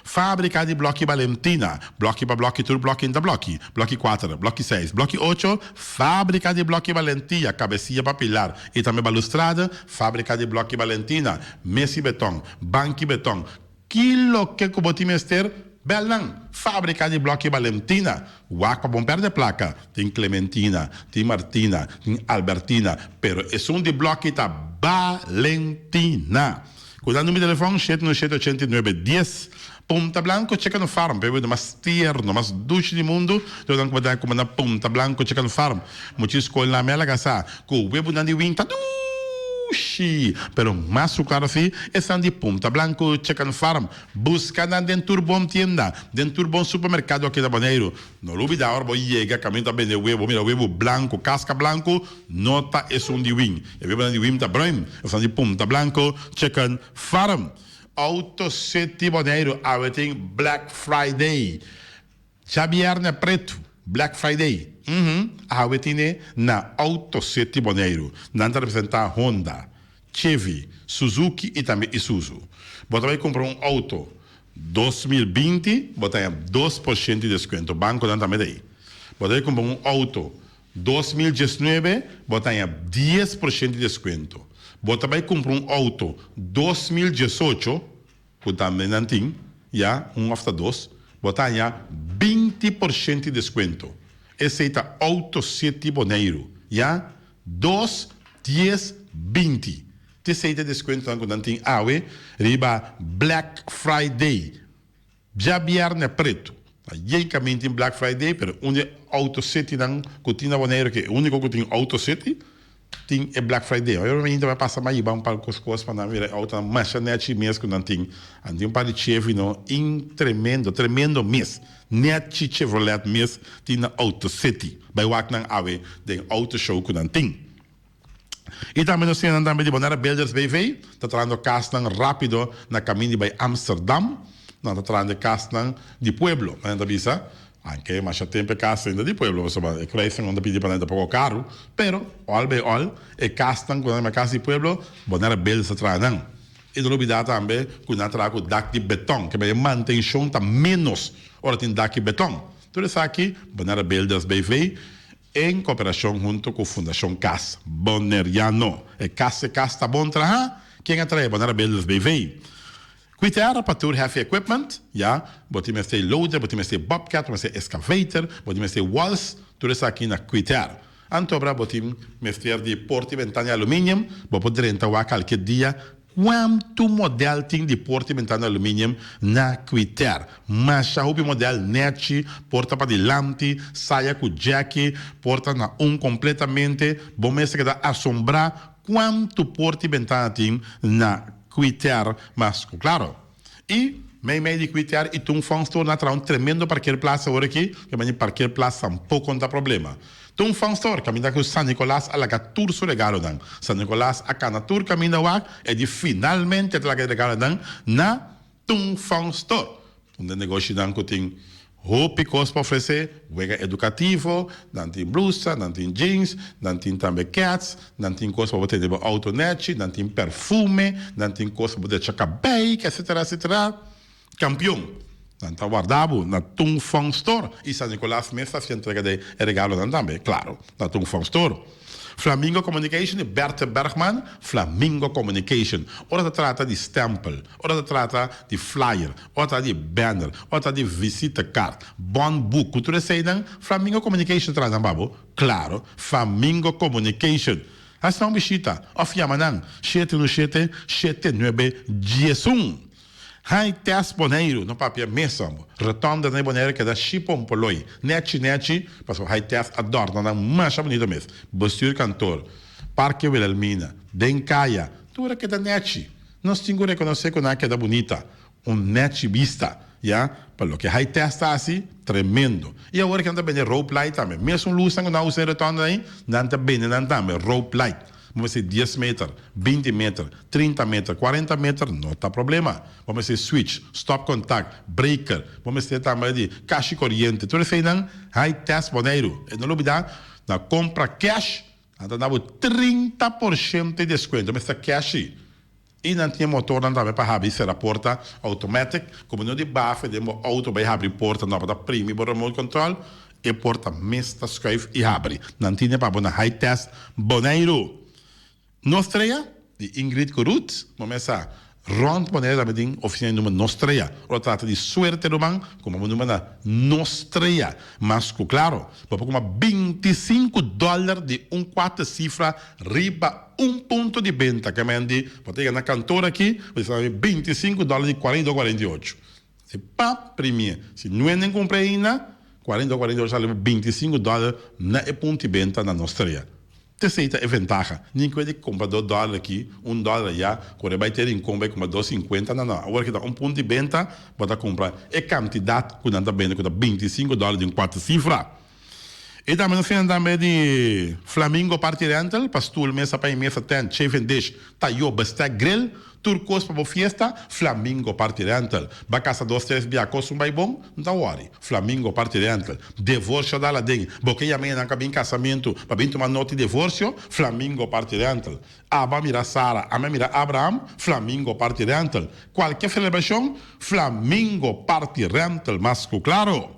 Fabrica di blokki Balentina, blokki pa blokki tur blokki ta blokki, blokki kuater, blokki seis, blokki ocho, Fabrica di blokki Balentia, cabecia pa pilar y tambe balustrade, Fabrica di blokki Balentina, mesi beton, banki beton, Ki loke ku bo tin mester? Bel nan! Fábrika di blòki Balentina. Wak pa bon pèrdè plaka. Tin Clementina, tin Martina, tin Albertina, pero esun di blòki ta Balentina. Ku nan number di telefòn 717 89 10. Punta Blanco Chicken Farm, pa e wende mas tierno, mas dushi di mundu, tur nan ku bo ta kuma na Punta Blanco Chicken Farm. Mucha skol nan mi a laga sa ku webunan di winta dushi. Dushi! Pero mas ku klaro si, esnan di Punta Blanco Chicken Farm. Buska nan den tur bon tienda, den tur bon supermerkado aki na Boneiru. No lubida ora bo yega kaminda ta bende webo, mira webo blanku, kaska blanku, no ta esun di Win. E webonan di Win ta bruin, esnan di Punta Blanco Chicken Farm. Auto City Boneiru awe tin Black Friday. Djabièrnè pretu, Black Friday, uhum, awe tine na Auto City Boneiru. Nan ta representá Honda, Chevy, Suzuki i tambe Isuzu. Bo ta bai kumpra un outo 2020, bo ta haña 2% di deskuento. Bankonan tambe ta ei. Bo ta bai kumpra un outo 2019, bo ta haña 10% di deskuento. Bo ta bai kumpra un outo 2018, Ku tambe nan tin, ya, un òf ta dos, bo ta haña 20% di deskuento. Esei ta Auto City Boneiru, ya, dos, dies, 20. T'esei ta e deskuentonan ku nan tin awe riba Black Friday, djabièrnè pretu. Ta yen kamin tin Black Friday, pero un di e Auto Citynan ku tin na Boneiru, ku e úniko ku tin Auto City, tin e Black Friday. Hopi mi ta bai pasa mai yiba un par kos kos pa nan mira e autonan masha nechi mes ku nan tin. Nan tin un par di Chevy no in tremendo, tremendo mes. Nechi Chevrolet mes tin na Auto City. Bai wak nan awe den auto show ku nan tin. I tambe nos tin nan tambe di Bonaire Builders BV ta trahando kasnan rapido na kamin di bai Amsterdam. Nan ta trahando e kasnan di pueblo. Nan ta bisa Anke masha tempu e kas ainda di pueblo pasobra e kruisnan nan ta pidi pa nan ta poko karu, pero ol bei ol e kasnan ku nan yama kas di pueblo bo nan rebelde sa traha nan. I no lubida tambe ku nan traha ku dak di beton ke e mantenshon ta menos ora tin dak di beton. Tur esaki bo nan rebeldes BV en koperashon hunto ku Fundashon Kas Boneriano. E kas e kas ta bon traha, ken a traha e bo nan rebeldes BV? Cuitera pa tur heavy equipment, ya, bo tin mester loader, bo tin mester bobcat, bo mester excavator, bo tin mester walls, tur esaki na Cuitera. Antobra bo tin mester di porta y bentana di aluminium, bo por drenta wak kalke dia cuantu model tin di porta y bentana di aluminium na Cuitera. Masha hopi model nechi, porta padilanti, saya cu jackie, porta na un completamente, bo mester keda asombra cuantu porta y bentana tin na Kwiter mas ku klaro. I mei mei di Kwiter i Tung Fong Store na traha un tremendo parkeerplaats awor aki, ke mani parkeerplaats tampoko no ta problema. Tung Fong Store kaminda ku San Nicolas a laga tur su regalonan. San Nicolas a kana tur kaminda wak e di finalmente ta laga e regalonan na Tung Fong Store. Un den negoshinan ku tin hopi kos pa ofresé, wega edukativo, nan tin blusa, nan tin jeans, nan tin tambe kèts, nan tin kos pa bo tene bo outo nèchi, nan tin perfume, nan tin kos pa bo drecha kabei, etsetera, etsetera. Kampion! Nan ta warda bo na Tung Fong Store i San Nicolas mes ta hasi entrega di e regalonan tambe, klaro, na Tung Fong Store. Flamingo Communication di Berthe Bergman, Flamingo Communication, ora ta trata di stempel, ora ta trata di flyer, ora ta trata di banner, ora ta trata di visitekaart, bon boek, ku tur eseinan Flamingo Communication ta traha nan pa bo, klaro, Flamingo Communication. Hasi nan un bishita òf yama nan 717 7911. Hai test Boneiru no papia mes homber. Rotonda na Boneiru keda shipompoloi nechi nechi pasobra hai test a dorna nan masha bunito mes. Bestuurkantoor, Parke Wilhelmina, den kaya, tur a keda nechi. Nos tin ku rekonosé ku nan a keda bunita. Un nechi bista, ya, pa loke hai test ta hasi, tremendo. I awor ke nan ta bende rope light tambe. Mesun lusnan ku nan a usa den rotonda ei, nan ta bende nan tambe, rope light. Bo mester dies meter, 20 meter, 30 meter, 40 meter, no ta problema. Bo mester switch, stop contact, breaker, bo mester tambe di kashi koriente, tur eseinan High Test Boneiru. E no lubida, na kompra cash, nan ta da bo 30% di deskuento, mester cash si. I nan tin e motornan tambe pa habri sera porta automatic, komo no di bafe den bo auto bai habri porta no, bo ta primi bo remote control, e porta mes ta schuif i habri. Nan tin e pa bo na High Test Boneiru. Nostrea di Ingrid ku Ruth, bo mes sa rond Boneiru tambe tin oficina di number Nostrea. Ora trata di suerte ruman, kuma bo number na Nostrea. Mas ku klaro, bo por kuma 25 dollar di un kuater sifra riba Un punto di benta ke men di bo ta yega na kantor aki bo di sa 25 dòler di 42 48 si pap primie si nuenden kumpra ainda 42 48 sali bo 25 dòler na e punto di benta na nos trea. T'esei ta e ventaha. Ni ku e di kumpra dos dòler aki, un dòler ayá, kore bai te Rincon bai kumpra dos sinkuenta, no, no. Awor ki ta un punto di benta, bo ta kumpra e kantidat ku nan ta bende ku ta bintisinko dòler di un kuater sifra. I tambe nos tin tambe di Flamingo Party Rental, pa stul, mesa, paña mesa, tent, chafing dish, tayó, bestek, grill, tur kos pa bo fiesta, Flamingo Party Rental. Ba kasa dos tres bia kos un bai bon? No ta wòri. Flamingo Party Rental. Devorsio dal aden. Bo ke yama enan ku a bin kasamentu pa bin tuma noti devorsio? Flamingo Party Rental. Abo a mira Sara, ami a mira Abraham, Flamingo Party Rental. Kualke selebrashon, Flamingo Party Rental mas ku klaro.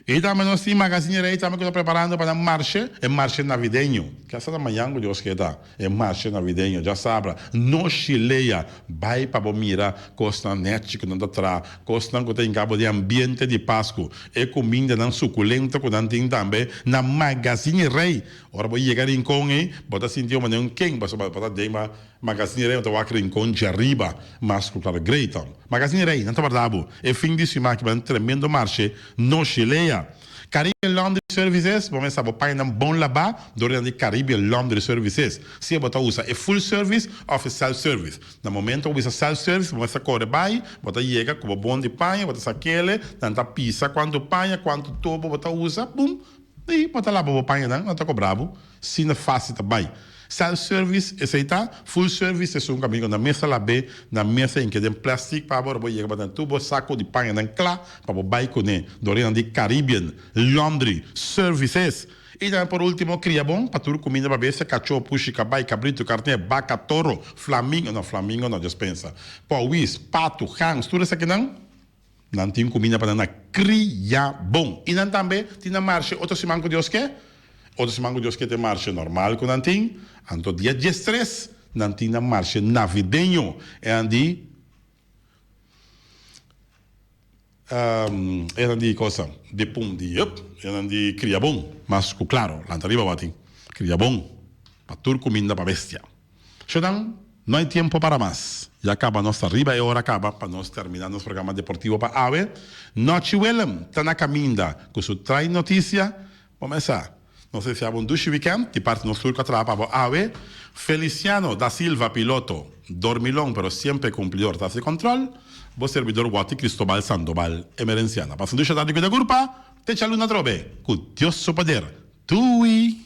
I tambe nos tin Magazine Rey tambe ku ta preparando pa nan marshe, e marshe navideño. Ke hasta ta mañan ku Dios ke ta, e marshe navideño. Djasabra, no shilea, bai pa bo mira kosnan nechi ku nan ta traha, kosnan ku ta hinka bo den ambiente di Pasku, e kumindanan sukulento ku nan tin tambe na Magazine Rey. Ora bo yega Rincon ei, bo ta sinti bo manera un ken, pasobra bo ta den Magazine Rey, bo ta wak Rincon djariba, mas ku klaro Greytown. Magazine Rey, nan ta warda bo e fin di siman aki pa un tremendo marshe Nochilea. Caribbean Laundry Services, bo mester sa bo pañanan bon labá dor di nan di Caribbean Laundry Services. Sea bo ta usa e full service òf e self service. Na momento ku bo bisa self service bo mester kore bai, bo ta yega ku bo bon di paña, bo ta sa kele, nan ta pisa kuantu paña, kuantu tobo bo ta usa, bum, i bo ta laba bo pañanan, nan ta kobra bo. Sina fácil ta bai. Self service esei ta, full service esun kaminda ku nan mester lab'é, nan mester hinka den plastic pa bo ora bo yega bo ta tur bo sako di pañanan kla pa bo bai kuné. Dorinan di Caribbean Laundry Services. I tambe por ultimo kria bon pa tur kuminda pa bestia, kachó, pushi, kabai, kabritu, karné, baka, toro, flamingo, no flamingo no, Dios pensa, pòwis, patu, gans, tur esakinan. Nan tin kuminda pa nan na kria bon. I nan tambe tin nan marshe otro siman ku Dios ke. Otro siman ku Dios ke ta e marshe normal ku nan tin. Anto dia diestres nan tin nan marshe navideño. E nan di e nan di cosa di pum di yup e nan di kria bon. Mas ku klaro lanta riba bo tin kria bon pa tur kuminda pa bestia. Shonan, no hay tiempo para mas. Ya caba nos ta riba e ora caba pa nos termina nos programa deportivo pa awe. Nochi Willem ta na caminda cu su trai noticia. Bo mesa, nos desea bo un dushi weekend di parti nos tur cu a traha pa bo awe. Feliciano da Silva piloto, dormilon pero siempre cumplidor ta haci control. Bo servidor Watty Cristobal Sandoval Emerenciana. Pasa un dushi tardi cuida curpa. Te chaluna atrobe. Cu Dios su poder. Doei!